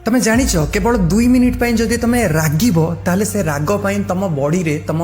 ତମେ ଜାଣିଛ, କେବଳ 2 ମିନିଟ୍ ପାଇଁ ଯଦି ତମେ ରାଗିବ, ତାହେଲେ ସେ ରାଗ ପାଇଁ ତମ ବଡିରେ, ତମ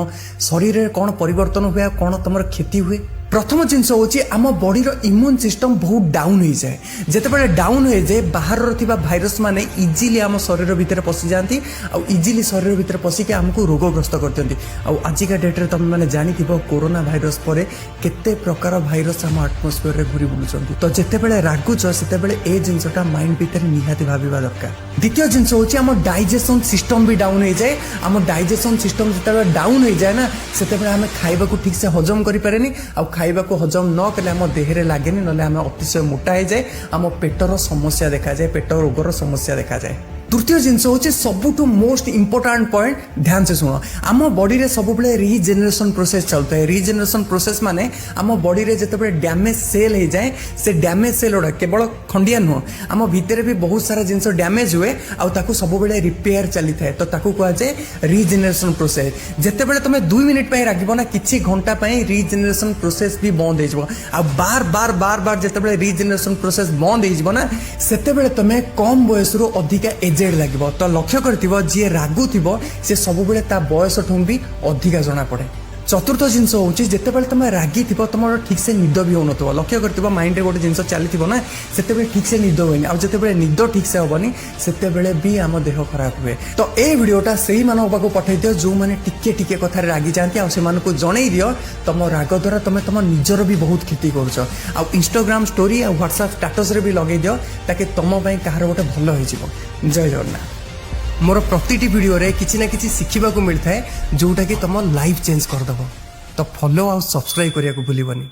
ଶରୀରରେ କ'ଣ ପରିବର୍ତ୍ତନ ହୁଏ ଆଉ କ'ଣ ତମର କ୍ଷତି ହୁଏ? ପ୍ରଥମ ଜିନିଷ ହେଉଛି, ଆମ ବଡିର ଇମ୍ୟୁନ୍ ସିଷ୍ଟମ୍ ବହୁତ ଡାଉନ୍ ହେଇଯାଏ। ଯେତେବେଳେ ଡାଉନ୍ ହେଇଯାଏ, ବାହାରର ଥିବା ଭାଇରସ୍ ମାନେ ଇଜିଲି ଆମ ଶରୀର ଭିତରେ ପଶିଯାଆନ୍ତି ଆଉ ଇଜିଲି ଶରୀର ଭିତରେ ପଶିକି ଆମକୁ ରୋଗଗ୍ରସ୍ତ କରିଦିଅନ୍ତି। ଆଉ ଆଜିକା ଡେଟ୍ରେ ତମେ ମାନେ ଜାଣିଥିବ, କୋରୋନା ଭାଇରସ୍ ପରେ କେତେ ପ୍ରକାର ଭାଇରସ୍ ଆମ ଆଟମୋସ୍ଫିୟରରେ ଘୁରି ବୁଲୁଛନ୍ତି। ତ ଯେତେବେଳେ ରାଗୁଛ, ସେତେବେଳେ ଏ ଜିନିଷଟା ମାଇଣ୍ଡ ଭିତରେ ନିହାତି ଭାବିବା ଦରକାର। ଦ୍ୱିତୀୟ ଜିନିଷ ହେଉଛି, ଆମ ଡାଇଜେସନ୍ ସିଷ୍ଟମ୍ ବି ଡାଉନ୍ ହେଇଯାଏ। ଆମ ଡାଇଜେସନ୍ ସିଷ୍ଟମ୍ ଯେତେବେଳେ ଡାଉନ୍ ହେଇଯାଏ ନା, ସେତେବେଳେ ଆମେ ଖାଇବାକୁ ଠିକ୍ସେ ହଜମ କରିପାରେନି। ଆଉ ଖାଇବାକୁ ହଜମ ନ କଲେ ଆମ ଦେହରେ ଲାଗେନି, ନହେଲେ ଆମେ ଅତିଶୟ ମୋଟା ହେଇଯାଏ, ଆମ ପେଟର ସମସ୍ୟା ଦେଖାଯାଏ, ପେଟ ରୋଗର ସମସ୍ୟା ଦେଖାଯାଏ। ତୃତୀୟ ଜିନିଷ ହେଉଛି ସବୁଠୁ ମୋଷ୍ଟ ଇମ୍ପୋର୍ଟାଣ୍ଟ ପଏଣ୍ଟ, ध्यान से ଶୁଣ। ଆମ ବଡିରେ ସବୁବେଳେ ରିଜେନେରେସନ୍ ପ୍ରୋସେସ୍ ଚାଲୁଥାଏ। ରିଜେନେରେସନ୍ ପ୍ରୋସେସ୍ ମାନେ ଆମ ବଡିରେ ଯେତେବେଳେ ଡ୍ୟାମେଜ୍ ସେଲ୍ ହେଇଯାଏ, ସେ ଡ୍ୟାମେଜ୍ ସେଲ୍ ଗୁଡ଼ା କେବଳ ଖଣ୍ଡିଆ ନୁହଁ, ଆମ ଭିତରେ ବି ବହୁତ ସାରା ଜିନିଷ ଡ୍ୟାମେଜ୍ ହୁଏ ଆଉ ତାକୁ ସବୁବେଳେ ରିପେୟାର ଚାଲିଥାଏ। ତ ତାକୁ କୁହାଯାଏ ରିଜେନେରେସନ୍ ପ୍ରୋସେସ୍। ଯେତେବେଳେ ତମେ 2 ମିନିଟ୍ ପାଇଁ ରାଗିବ ନା, କିଛି ଘଣ୍ଟା ପାଇଁ ରିଜେନେରେସନ୍ ପ୍ରୋସେସ୍ ବି ବନ୍ଦ ହେଇଯିବ। ଆଉ ବାର ବାର ବାର ବାର ଯେତେବେଳେ ରିଜେନେରେସନ୍ ପ୍ରୋସେସ୍ ବନ୍ଦ ହେଇଯିବ ନା, ସେତେବେଳେ ତମେ କମ୍ ବୟସରୁ ଅଧିକା ଏଜେଡ୍ ଲାଗିବ। ତ ଲକ୍ଷ୍ୟ କରିଥିବ, ଯିଏ ରାଗୁଥିବ ସେ ସବୁବେଳେ ତା ବୟସଠୁ ବି ଅଧିକା ଜଣାପଡ଼େ। ଚତୁର୍ଥ ଜିନିଷ ହେଉଛି, ଯେତେବେଳେ ତମେ ରାଗିଥିବ, ତମର ଠିକ୍ସେ ନିଦ ବି ହେଉନଥିବ। ଲକ୍ଷ୍ୟ କରିଥିବ, ମାଇଣ୍ଡରେ ଗୋଟେ ଜିନିଷ ଚାଲିଥିବ ନା, ସେତେବେଳେ ଠିକ୍ସେ ନିଦ ହୁଏନି। ଆଉ ଯେତେବେଳେ ନିଦ ଠିକ୍ସେ ହେବନି, ସେତେବେଳେ ବି ଆମ ଦେହ ଖରାପ ହୁଏ। ତ ଏଇ ଭିଡ଼ିଓଟା ସେଇମାନଙ୍କ ପାଖକୁ ପଠାଇ ଦିଅ, ଯେଉଁମାନେ ଟିକେ ଟିକେ କଥାରେ ରାଗିଯାଆନ୍ତି। ଆଉ ସେମାନଙ୍କୁ ଜଣେଇ ଦିଅ, ତମ ରାଗ ଦ୍ୱାରା ତମେ ତମ ନିଜର ବି ବହୁତ କ୍ଷତି କରୁଛ। ଆଉ ଇନଷ୍ଟାଗ୍ରାମ ଷ୍ଟୋରି ଆଉ ହ୍ୱାଟ୍ସଆପ୍ ଷ୍ଟାଟସ୍ରେ ବି ଲଗେଇ ଦିଅ, ତାକି ତମ ପାଇଁ କାହାର ଗୋଟେ ଭଲ ହେଇଯିବ। ଜୟ ଜଗନ୍ନାଥ। ମୋର ପ୍ରତିଟି ଭିଡ଼ିଓରେ କିଛି ନା କିଛି ଶିଖିବାକୁ ମିଳିଥାଏ, ଯୋଉଟାକି ତମ ଲାଇଫ୍ ଚେଞ୍ଜ କରିଦେବ। ତ ଫଲୋ ଆଉ ସବସ୍କ୍ରାଇବ୍ କରିବାକୁ ଭୁଲିବନି।